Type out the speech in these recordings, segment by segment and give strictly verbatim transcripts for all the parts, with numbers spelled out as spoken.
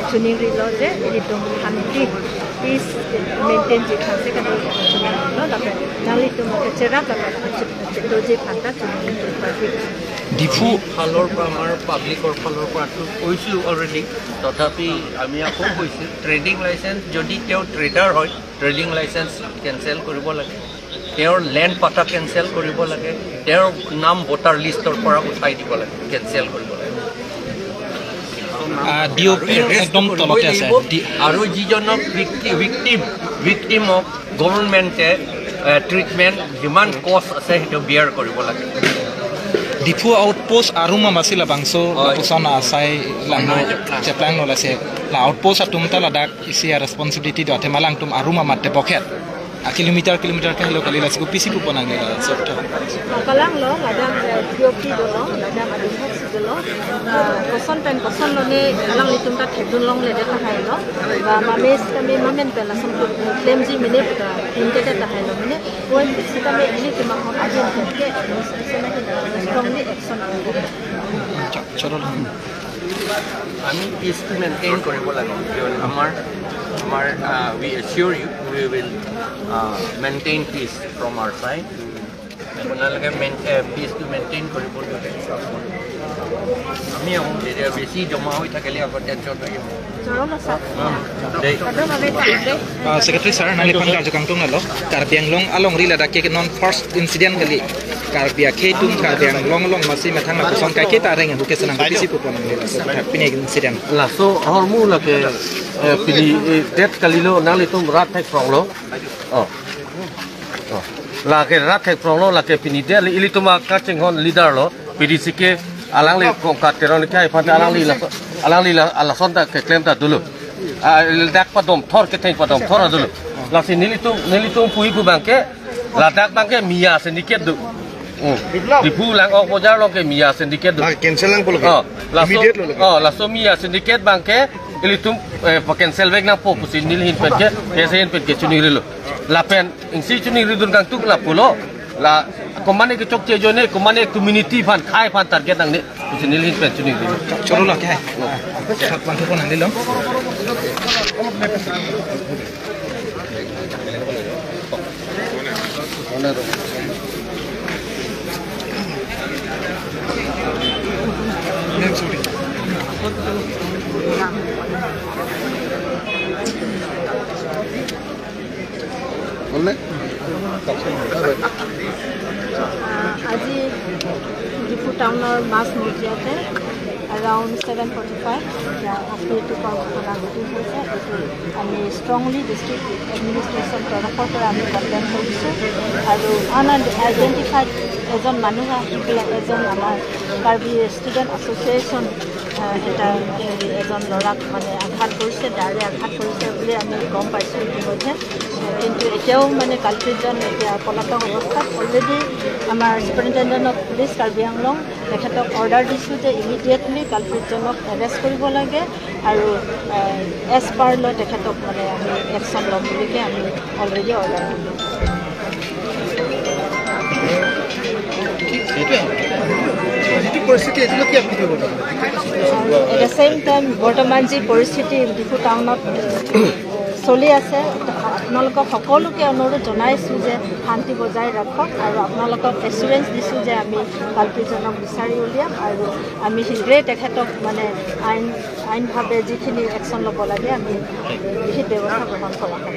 Chuning rilo je ilitum aphan peace maintain ji aphan si kado chuning rilo, lapen nanglitum ke cherap lapen chedoji aphan ta chuning rilo. Diphu ফালৰ পৰা, আমাৰ পাব্লিকৰ ফালৰ পৰাতো কৈছোঁ অলৰেডি, তথাপি আমি আকৌ কৈছোঁ, ট্ৰেডিং লাইচেন্স যদি তেওঁ ট্ৰেডাৰ হয়, ট্ৰেডিং লাইচেন্স কেঞ্চেল কৰিব লাগে, তেওঁৰ লেণ্ড পাটা কেঞ্চেল কৰিব লাগে, তেওঁৰ নাম ভোটাৰ লিষ্টৰ পৰা উঠাই দিব লাগে, কেঞ্চেল কৰিব লাগে। ডি অ' পিৰ একদম তলতে আছে। ডি- আৰু যিজনক ভিক্টিম, ভিক্টিমক গভৰ্ণমেণ্টে ট্ৰিটমেণ্ট যিমান কষ্ট আছে সেইটো বিয়াৰ কৰিব লাগে। Diphu outpost arum amatsi labangso lapuson asai langno cheplangno lasi. La outpost atum ta ladak isi a responsibility do athe malangtum arum amat te bokhet. A kilometer kilometer kahelo kali lasi ko pisi pupo nang la sokta. Kalanglo, ladak eh, P O P dolo, ladak adung hak si dolo. Ah, koson pen koson lone alanglitum ta thekdun longle det tahai lo. Ba mames kami mamen pen lason ko claim ji mene puta intete tahai lo mene. Oi sitame ilitum ahok adin ke administration ahin strongly action. Choro lang. আমি পিচটো মেইনটেইন কৰিব লাগে, কিয়নো আমাৰ আমাৰ we assure you we will maintain peace from our side. আপোনালোকে পিচটো মেইনটেইন কৰিব লাগে। আমি আহোঁ, তেতিয়া বেছি জমা হৈ থাকিলে আকৌ টেনশ্যন হৈ যাব। Jorok na sa. দেই। Kadokave tangde. Secretary sir, nangliphan karju kangtung nalo. Karbi Anglong alongri ladak ke non first incident kali. Karbi akhei atum Karbi Anglong along amatsi methang lapuson kaiketa areng ahu ke senang ko pisi pupo nang la sokta pini incident. Laso ahormu lake pini det kalilo nanglitum rat thek pronglo. Oh. Oh. Lake rat thek pronglo, lake pini det ilitum akachinghon leader lo. P D C ke alangli Kongkat Teron ke aphan ta alangli la alangli la alason ta keklem ta dolo. Ah, dak padom thor ketheng padom thor dolo. Lasi nelitum nelitum puhi pu abang ke ladak abang ke Miya syndicate do. Hmm. Diphu Langkok Bojar along ke Miya syndicate do. Ah, cancel lang pulo ke. Oh, laso, immediate lo lo ke. Oh, laso Miya syndicate abang ke ilitum eh, pa cancel vek nangpo pusi neli ahin pen ke, P S A ahin pen ke chuning rilo. Lapen isi chuning ridun kangtung lapulo. La komane kechokche ajoine, komane community aphan, khei aphan target nangne pusi neli ahin pen chuning rilo. Choro la ke. Sat bang ko nang dilo. আজি ডিফু টাউনৰ মাছ মজিয়াতে around seven forty five, এতিয়া অফিচটো কৰ্মশালা মিটিং হৈছে। এইটো আমি strongly district administration তৰফৰ পৰা আমি কমপ্লেইন কৰিছোঁ আৰু আনআইডেণ্টিফাইড এজন মানুহ আহি পেলাই এজন আমাৰ কাৰ্বি ষ্টুডেণ্ট এছ'চিয়েশ্যন এটা হেৰি এজন ল'ৰাক মানে আঘাত কৰিছে, ডাইৰেক্ট আঘাত কৰিছে বুলি আমি গম পাইছোঁ ইতিমধ্যে। কিন্তু এতিয়াও মানে কালপ্ৰিটজন এতিয়া পলাতক অৱস্থাত। অলৰেডি আমাৰ ছুপাৰিণ্টেণ্ডেণ্ট অফ পুলিচ কাৰ্বি আংলং তেখেতক অৰ্ডাৰ দিছোঁ যে ইমিডিয়েটলি কালপ্ৰিটজনক এৰেষ্ট কৰিব লাগে আৰু এজ পাৰ ল' তেখেতক মানে আমি একশ্যন ল'ম বুলিকে আমি অলৰেডি অৰ্ডাৰ দিলোঁ। যিটো পৰিস্থিতি এইটোলৈ কি আপুনি ক'ব? এট দ্য ছেম টাইম বৰ্তমান যি পৰিস্থিতি ডিফু টাউনত চলি আছে, আপোনালোকক সকলোকে অনুৰোধ জনাইছোঁ যে শান্তি বজাই ৰাখক আৰু আপোনালোকক এচুৰেঞ্চ দিছোঁ যে আমি কালপ্ৰিটজনক বিচাৰি উলিয়াম আৰু আমি শীঘ্ৰেই তেখেতক মানে আইন আইনভাৱে যিখিনি একশ্যন ল'ব লাগে আমি বিহিত ব্যৱস্থা গ্ৰহণ কৰা হ'ব।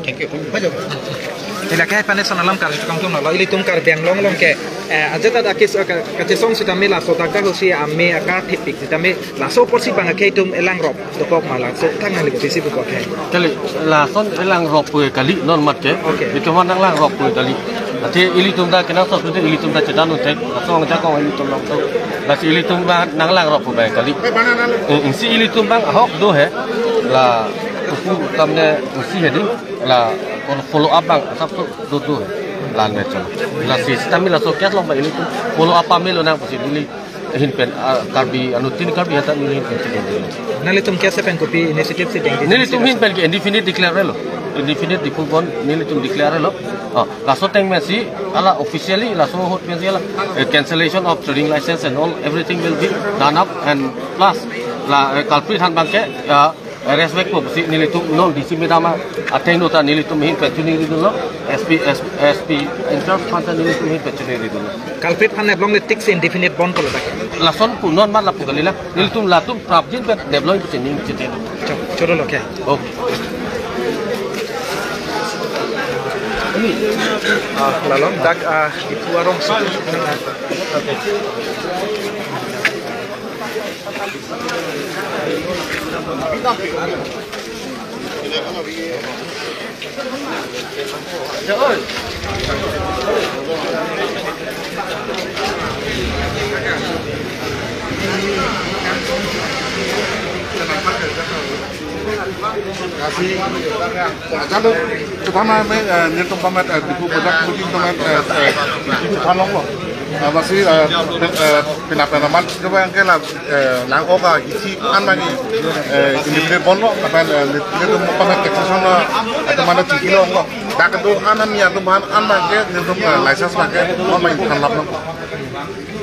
Thank you. Ila ke paneson alam karju kangtung nalo ilitum Karbi Anglong along ke eh, aja ta akis kachesong sitame laso dak dak si ame akar thipik sitame laso porsi bang akhei atum elangrop dokok ma laso thang nang liko pisi pupo akhei. Kali lason elangrop pu kali non mat ke. Okay. Itu man nanglangrop pu kali. Ate ilitum ta kenangsot tu ilitum ta chedan untek. Laso ang jakong ilitum nang tu. Lasi ilitum ta nanglangrop pu kali. Eh, isi ilitum bang ahok do he. La upu tamne isi he di. La kon follow up bang asap tu do do he. Lan me chalo. Lasi sitame laso case along ba ilitum follow up pamelo nang pusi neli ahin pen ah, Karbi anuttin Karbi hata neli ahin pen chidin dilo. Nanglitum case pen kopi initiative si deng? Nelitum ahin pen ke indefinite declare lo. Indefinite Diphu Bandh nelitum declare lo. Ah, laso ateng pensi hala officially laso ahut pensi hala eh, cancellation of trading license and all everything will be done up and plus la eh, culprit aphan bang ke ah, Respect po si nelitum non D C madam atheng do ta nelitum ahin pen choningri dunlo, S P, S P in charge aphan ta nelitum ahin pen choningri dunlo. Culprit aphan neblongle tik si indefinite bond pulo dak. Lason pu non mat lapu kali la. Nelitum latum prapjin pen neblong pu chining chitin. Cho-, choro lo kya? Oh. Ah, lalom dak, ah, Diphu arong si. Kasi, ajalo, terutama me, eh, nelitum pamat, eh, Diphu bojar committee pamat, eh, eh, Diphu thanlong lo. Eh, masi, eh, pen-, eh, pina penamat, coba yang kela, eh, lang-ok ahithi an mani, eh, indefinite bond lo, lapen, eh, nelitum pamat taxation lo, atau mana chiki lo, lo. Dak do an an ya do an an mangke, nelitum, eh, license mangke, lo main thanlap lo.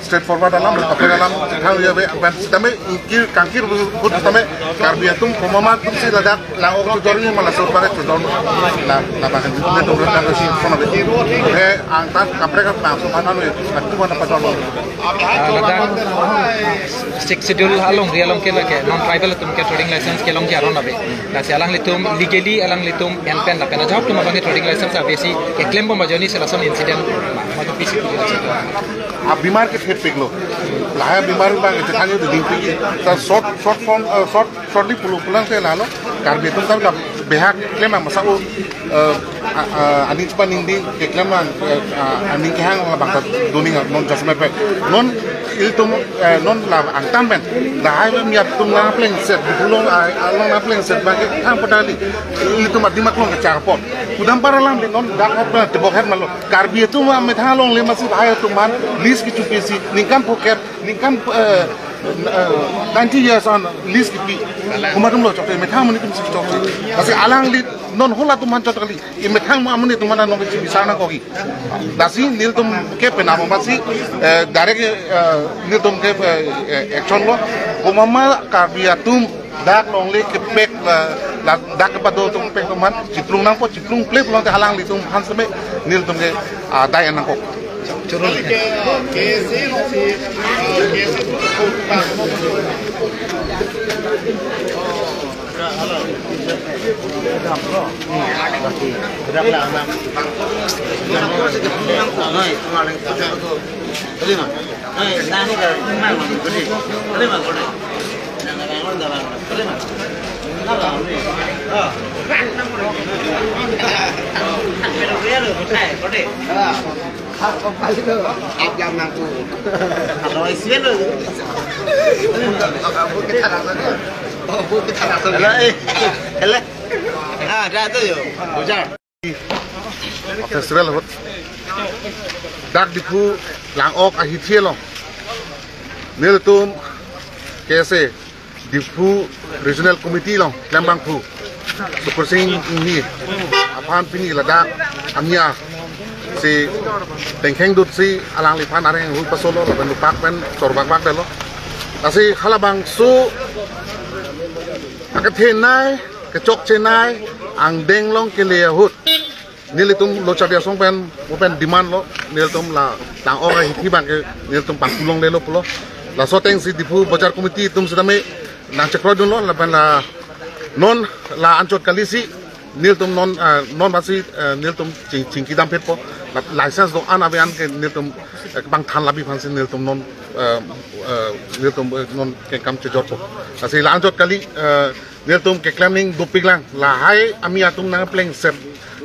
Straightforward alam, apel alam, thang ya be, ban sitame ingkir kangkir bu, bu sitame, Karbi atum komat atum si ladak, lang-ok chojor ni mala sur pakai chojor, la, la pakai ni tu rata si, kona be. He, angtan, kaprek ka, langsung mana nu, aku mana pasal lo. Ah, ladak Sixth Schedule alongri along ke lake non tribal atum ke trading license kelongji aron ave. Lasi alanglitum legally alanglitum en pen lapen ajahak atum abang ke trading license ave si keklem bom ajoine si lason incident ma, ma ke pisi. Abimar ke thepik lo. Lahai abimar bang ke thanyo ding pik. Ta short, short form, eh, short, shortly pulo pulang te lalo. Karbi atum ta bihek klem masa o, eh, a, a, aning chepa ning ding keklem, eh, a, aning kehang labang ta doning non judgment pen. Non ilitum, eh, non la angtan pen. Lahai mia atum nangplengset, Diphu along, a, along nangplengset bang ke thang padali. Ilitum adim aklong kechak apot. Kudam para alam di non dak hot pen tebok het malo. Karbi atum amethang alongle masi lahai atum aphan lease kechopi si ningkan phokep, ningkan, eh, eh, ninety years an lease kepi. Komat atum lo chokche, methang amonit atum si chokche. Masi alangli non hula atum aphan chot kali. Imethang amonit atum aphan nangkebisar nangkok ke. Lasi nelitum ke penap masi, eh, direct, eh, nelitum ke, eh, eh, action lo. Komat ma Karbi atum dak longle kepek, eh, la, dak kepado atum pek atum aphan chiplung nangpo, chiplung ple pulang te alanglitum aphan seme nelitum ke, ah, dai nangkok. Choro. Hello, eh. Hello. Ah, dah tu yo. Bojar. Festival ahut dak Diphu lang-ok ahithi along nelitum K S A Diphu Regional Committee along klembangphu Sukursing Inghi aphan pini ladak amia si tengkheng dut si alangliphan areng hui pasolo lapen lupak pen chorbakbak detlo. Lasi halabangso akethenei kechokchenei angdeng along kele ahut nelitum Lo Charli Asong pen, mo pen demand lo, nelitum la lang-ok ahithi abang ke nelitum pangkulonglelo pulo. Laso ateng si Diphu Bojar Committee atum sitame nangchekro dunlo, lapen la non la anchot kali si nelitum non, eh, non masi, eh, nelitum ching, chingki dampetpo, la license do-an ave an ke nelitum, eh, bang than labi aphan si nelitum non, eh, eh, nelitum, eh, non ke kam chejorpo. Lasi la anchot kali, eh, nelitum keklem ning dopiklang, lahai amia atum nangplengset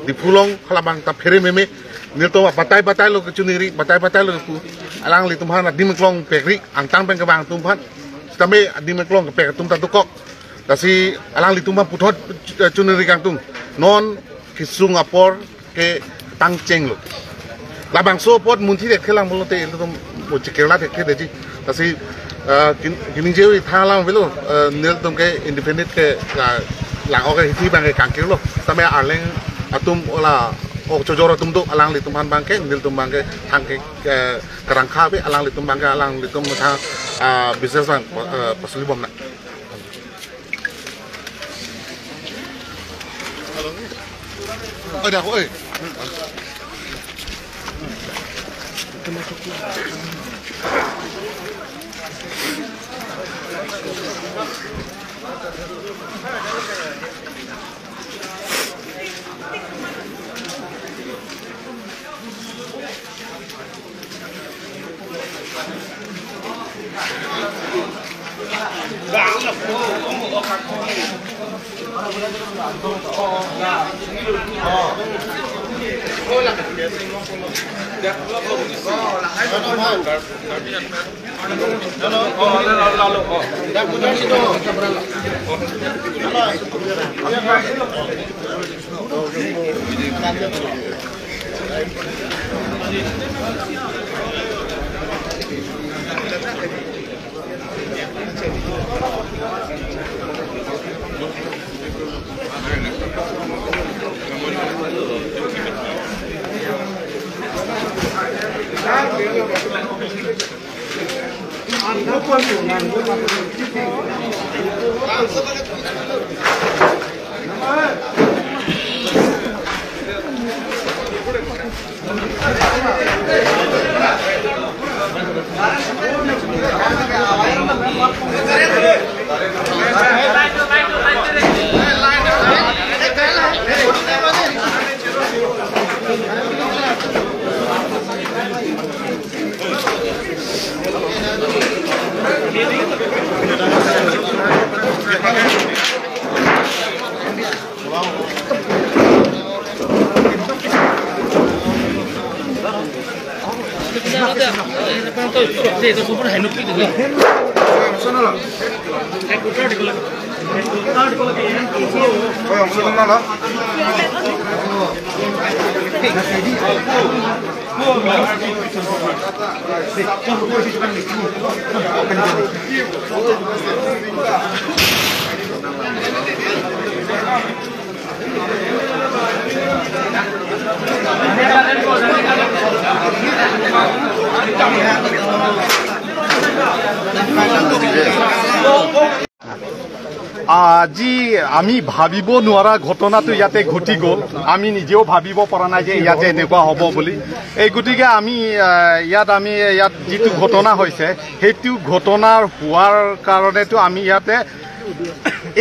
Diphu along halabang ta phere meme, nelitum batai batai lo kechoningri, batai batai lo kepu, alanglitum aphan adim aklong pekri, angtan pen kevang atum aphan, sitame adim aklong kepek atum ta dokok. Lasi alanglitum aphan puthot, eh, choningri kangtung, non kesung apor ke pangchenglo. Labangso apot munthi thekthe lang pulote ilitum mo chikirla thekthe detji. Lasi, eh, kin-, kiningje-ui thanlang avelo, eh, nelitum ke indefinite ke la, lang-ok ahithi abang ke kangkirlo. Tame Arleng atum ola ok chojor atum do, alanglitum aphan abang ke nelitum abang ke thang ke, eh, kerangkha ave, alanglitum abang ke alanglitum methang, ah, business abang, eh, pasuli bomnang. Oi, dah, oi. আজি আমি ভাবিব নোৱাৰা ঘটনাটো ইয়াতে ঘটি গ'ল। আমি নিজেও ভাবিব পৰা নাই যে ইয়াতে এনেকুৱা হ'ব বুলি। এই গতিকে আমি, আহ, ইয়াত আমি ইয়াত যিটো ঘটনা হৈছে, সেইটো ঘটনাৰ হোৱাৰ কাৰণেতো আমি ইয়াতে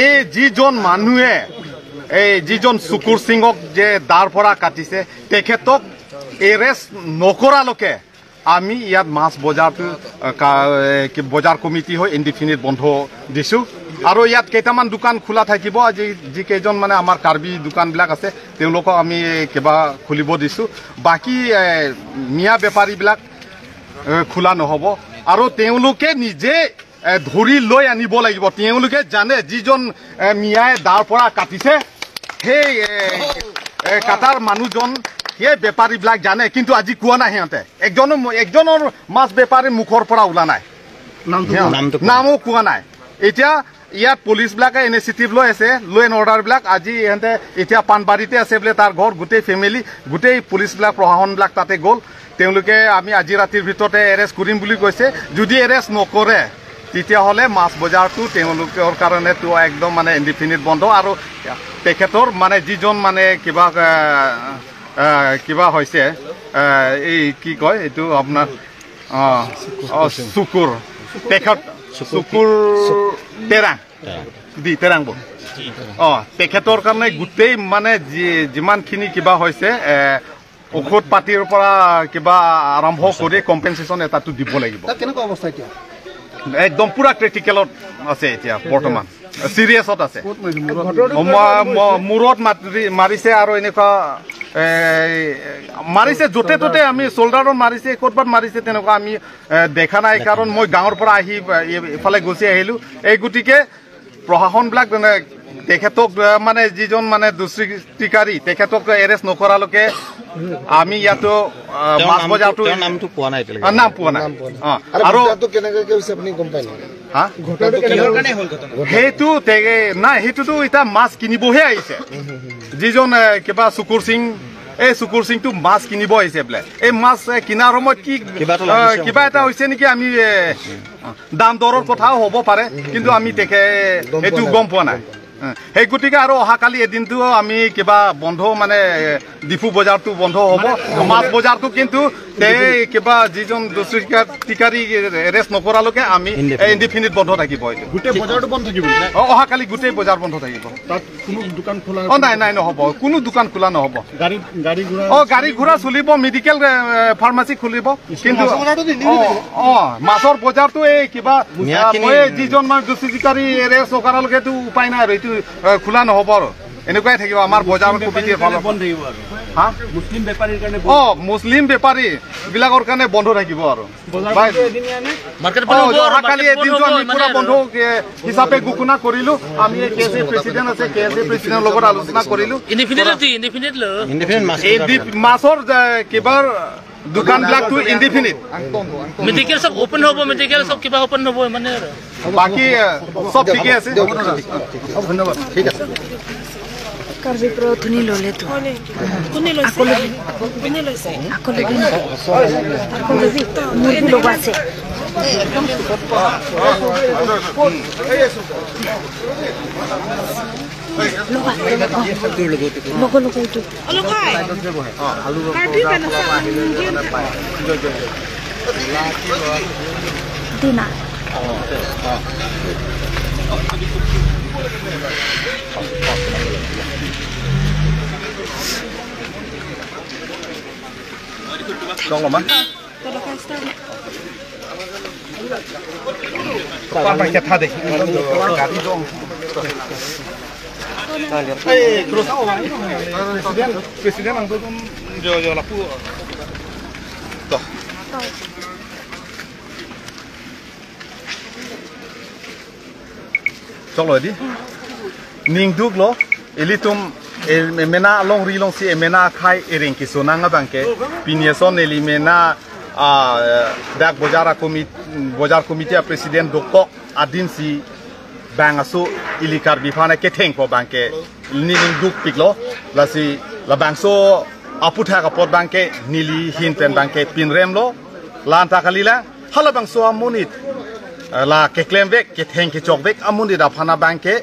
এই যিজন মানুহে, এই যিজন চুকুৰ সিঙক যে দাৰ পৰা কাটিছে, তেখেতক এৰেষ্ট নকৰালৈকে আমি ইয়াত মাছ বজাৰটো, আহ, কা-, এ, কি, বজাৰ কমিটি হৈ ইনডিফিনিট বন্ধ দিছো। আৰু ইয়াত কেইটামান দোকান খোলা থাকিব। আজি যিকেইজন মানে আমাৰ কাৰ্বি দোকানবিলাক আছে, তেওঁলোকক আমি কিবা খুলিব দিছো। বাকী, এ, মিয়া বেপাৰীবিলাক, এ, খোলা নহ'ব। আৰু তেওঁলোকে নিজে, এ, ধৰি লৈ আনিব লাগিব। তেওঁলোকে জানে যিজন, এ, মিয়াই দাৰ পৰা কাটিছে, সেই, এ, এ, কাটাৰ মানুহজন, সেই বেপাৰীবিলাক জানে, কিন্তু আজি কোৱা নাই সিহঁতে। একজনো, একজনৰ মাছ বেপাৰীৰ মুখৰ পৰা ওলা নাই। নামটো সিহঁত কোৱা নাই। নামটো কোৱা নামো কোৱা নাই। এতিয়া ইয়াত পুলিচবিলাকে ইনিচিয়েটিভ লৈ আছে, ল' এণ্ড অৰ্ডাৰবিলাক। আজি সিহঁতে এতিয়া পাণবাৰীতে আছে বোলে তাৰ ঘৰ, গোটেই ফেমিলি, গোটেই পুলিচবিলাক, প্ৰশাসনবিলাক তাতে গ'ল। তেওঁলোকে আমি আজি ৰাতিৰ ভিতৰতে এৰেষ্ট কৰিম বুলি কৈছে। যদি এৰেষ্ট নকৰে, তেতিয়াহ'লে মাছ বজাৰটো তেওঁলোকৰ কাৰণেতো একদম মানে ইনডিফিনিট বন্ধ। আৰু তেখেতৰ মানে যিজন মানে কিবা, আহ, আহ, কিবা হৈছে, আহ, এই কি কয় এইটো আপোনাৰ, আহ, আহ, চুকুৰ, তেখেত চুকুৰ তেৰাং, দি তেৰাং বৌ। অ, তেখেতৰ কাৰণে গোটেই মানে যি-, যিমানখিনি কিবা হৈছে, এ, ঔষধ পাতিৰ পৰা কিবা আৰম্ভ কৰি কম্পেনচেশ্যন এটাতো দিব লাগিব। তাত কেনেকুৱা অৱস্থা এতিয়া? একদম পুৰা ক্ৰিটিকেলত আছে এতিয়া বৰ্তমান, চিৰিয়াছত আছে। ক'ত মাৰিছে? মূৰত? অ, ম-, ম-, মূৰত মাৰি-, মাৰিছে আৰু এনেকুৱা, এ, মাৰিছে য'তে ত'তে, আমি চল্ডাৰত মাৰিছে, ক'ৰবাত মাৰিছে, তেনেকুৱা আমি, এ, দেখা নাই। কাৰণ মই গাঁৱৰ পৰা আহি, এ, ইফালে গুচি আহিলো। এই গতিকে প্ৰশাসনবিলাক মানে তেখেতক, আহ, মানে যিজন মানে দুষ্কৃতিকাৰী, তেখেতক এৰেষ্ট নকৰালৈকে আমি ইয়াতো, আহ, তেওঁৰ মাছ নামটো, বজাৰটো তেওঁৰ নামটো পোৱা নাই এতিয়ালৈকে। আহ, নাম পোৱা নাই। নাম পোৱা নাই। আহ, আৰু আৰু ঘটনাটো কেনেকৈ হৈছে আপুনি গম পায় নেকি? হা? ঘটনাটো কেনেকৈ হ'ল? সেইটো তে-, নাই, সেইটোতো এতিয়া মাছ কিনিবহে আহিছে। যিজন, এ, কিবা চুকুৰ সিং, এই চুকুৰ সিংটো মাছ কিনিব আহিছে বোলে। এই মাছ, এ, কিনাৰ সময়ত কি, কিবা এটা আহ, লাগিছে কিবা এটা হৈছে নেকি, আমি, এ, দাম দৰৰ কথাও হ'ব পাৰে, কিন্তু আমি তেখে-, গম পোৱা এইটো নাই। গম পোৱা নাই। সেই গতিকে আৰু অহাকালি এদিনটো আমি কিবা বন্ধ, মানে, ডিফু বজাৰটো বন্ধ হ'ব, মাছ বজাৰটো কিন্তু তে কিবা যিজন দুষ্কৃতিকাৰী এৰেষ্ট নকৰালৈকে আমি ইনডেফিনিট। ইনডেফিনিট বন্ধ থাকিব এইটো। গোটেই বজাৰটো বন্ধ থাকিব নেকি? অ, অহাকালি গোটেই বজাৰ বন্ধ থাকিব। তাত কোনো দোকান খোলা অ, নাই, নাই, নহ'ব। কোনো দোকান খোলা নহ'ব। গাড়ী, গাড়ী ঘোঁৰা অ, গাড়ী ঘোঁৰা চলিব, মেডিকেল, এ, ফাৰ্মাচী খুলিব। কিন্তু মাছৰ বজাৰটো দি অ, নিদিব। অ, মাছৰ বজাৰটো এই কিবা, মিয়া আ, খিনি মই যিজন মানে দুষ্কৃতিকাৰী এৰেষ্ট নকৰালৈকেতো উপায় নাই আৰু, এইটো, এ, খোলা নহ'ব আৰু। এনেকুৱাই থাকিব আমাৰ বজাৰ কমিটিৰ ফালৰ পৰা। বন্ধ থাকিব আৰু। হা? মুছলিম বেপাৰীৰ কাৰণে অ, মুছলিম বেপাৰী বিলাকৰ কাৰণে বন্ধ থাকিব আৰু। বজাৰ বাই- বন্ধ এদিনীয়া নে? মাৰ্কেট অ, বন্ধ হ'ব আৰু, অহাকালি মাৰ্কেট বন্ধ এদিনটো হ'ব, আমি মানে পুৰা আৰু। বন্ধ, এ, হিচাপে ঘোষণা কৰিলো। আমি এই কে এছ এ প্ৰেচিডেণ্ট আছে, কে এছ এ প্ৰেচিডেণ্টৰ লগত আলোচনা কৰিলো। ইনডেফিনিট, ইনডেফিনিট ল। ইনডেফিনিট মাছ এই দীপ মাছৰ যে কিবাৰ দোকানবিলাকতো ইনডেফিনিট। মেডিকেল চব অপেন হ'ব, মেডিকেল চব কিবা অপেন হ'ব মানে আৰু। বাকী, এ, চব ঠিকে আছে। ধন্যবাদ। ঠিক আছে। কাৰ্বি প্ৰথনি ললে তো। কোনে লৈছে? কোনে লৈছে? আকলে দিন। আকলে দিন। মোৰ কি লগ আছে? লগ আছে। Log, log, log, log. অলপ খাই। কাৰ্বি পেন আছে, আলু নিদিয়ে নে? দিনা। Dong lo ma? Pakai cat hade. Gari dong. Eh, cross ako ba? President, president ang tutum jo jo lapu. To. Choklo di. Ning duklo, ilitum, e, emena alongri alongsi emena akhai ereng kesonang abangke. Pini ason neli mena, ah, dak bojar a-commit-, bojar committee a-president dokok adinsi bang aso ili Karbi aphan kethengpo abangke. Neli ning dukpiklo, lasi labangso aputhak apot abangke neli ahin pen abangke pinremlo, la-an ta kalilang. Halabangso amonit, eh, la keklemvek, ketheng kechokvek amonit aphan abangke,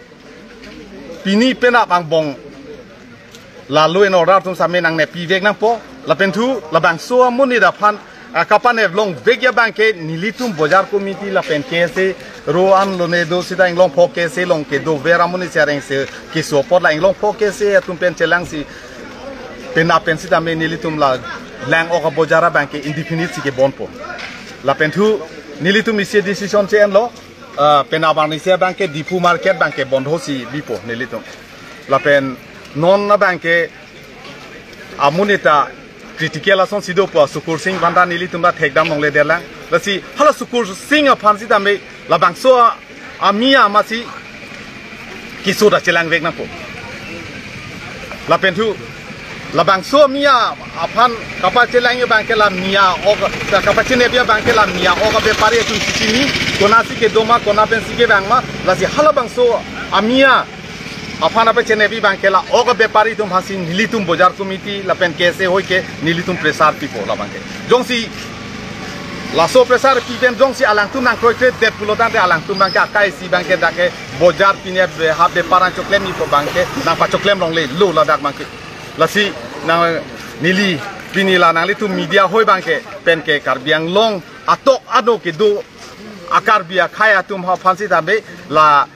pini penap angbong la law and order atum same nangnepvek nangpo, lapen thu labangso amonit aphan, eh, kapaneplongvekji abangke nelitum bojar committee lapen K S A ro-an lone do sita Inglongpho K S A along kedover amonit si areng si keso apot la Inglongpho K S A atum pen chelangsi penap pen sitame nelitum la lang-ok abojar abangke indefinite si kebonpo. Lapen thu nelitum isi decision che-enlo, ah, penap arni si abangke Diphu market abangke bondho si bipo nelitum. Lapen non abangke amonit ta critical asonsi dopo, Sukur Sing aphanta nelitum ta thekdam longledet lang. Lasi hala Sukur Sing aphan sitame labangso a-, amia amatsi keso ta chelangvek nangpo. Lapen thu labangso amia aphan kapachelangji abangke la mia ok, kapachinepji abangke la mia ok abepari atum chichini, konatsi kedo ma, konat pensi kevang ma, lasi halabangso amia aphan kapachinepji abangke la ok abepari atum aphansi nelitum bojar committee lapen K S A ahoi ke nelitum pressure pipo labangke. Jongsi laso pressure pi pen jongsi alangtum nangkroikredet pulotangte alangtum abangke akai si abangke dak ke bojar pine be ha bepar nangchoklem ipo abangke nangpachoklem longlelo ladak abangke. Lasi nang neli pini la nanglitum media ahoi abangke penke Karbi Anglong atok ano kedo a-Karbi akhai atum aphan sitame la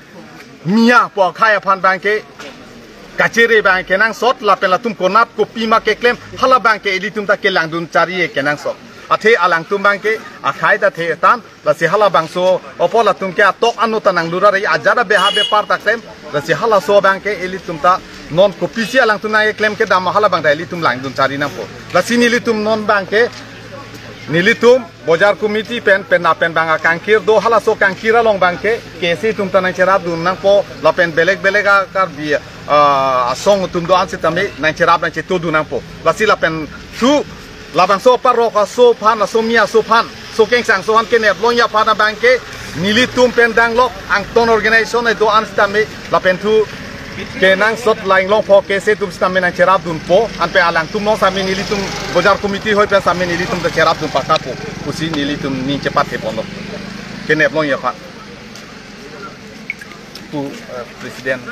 mia pu akhai aphan abangke kachere abangke kenangsot lapen latum konat kopi ma keklem hala abangke ilitum ta kelangdun chari-e kenangsot. Athe alangtum abangke akhai ta the tan, lasi halabangso apot latum ke atok ano ta nanglurar-e ajat abe ha bepar ta klem, lasi halaso abangke ilitum ta non kopisi alangtum nangkeklem kedam hala abang ta ilitum langdun chari nangpo. Lasi nelitum non abangke nelitum bojar committee pen, pen na pen abang akangkir do, halaso kangkir along abangke K S A atum ta nangcherapdun nangpo, lapen belek belek a-Karbi, ah, asong atum do-an sitame nangcherap nangchetodun nangpo. Lasi lapen thu labangso parok aso aphan, aso mia aso aphan, so kengsang aso aphan keneplongji aphan abangke nelitum pen danglok Angton organization do-an sitame lapen thu kenangsot la Inglongpho K S A atum sitame nangcherapdunpo, anpen alangtum along sitame nelitum bojar committee ahoi pen sitame nelitum ta cherapdun pakatpo pusi nelitum ning chepatheponlo. Keneplongji aphan. Pu, eh, President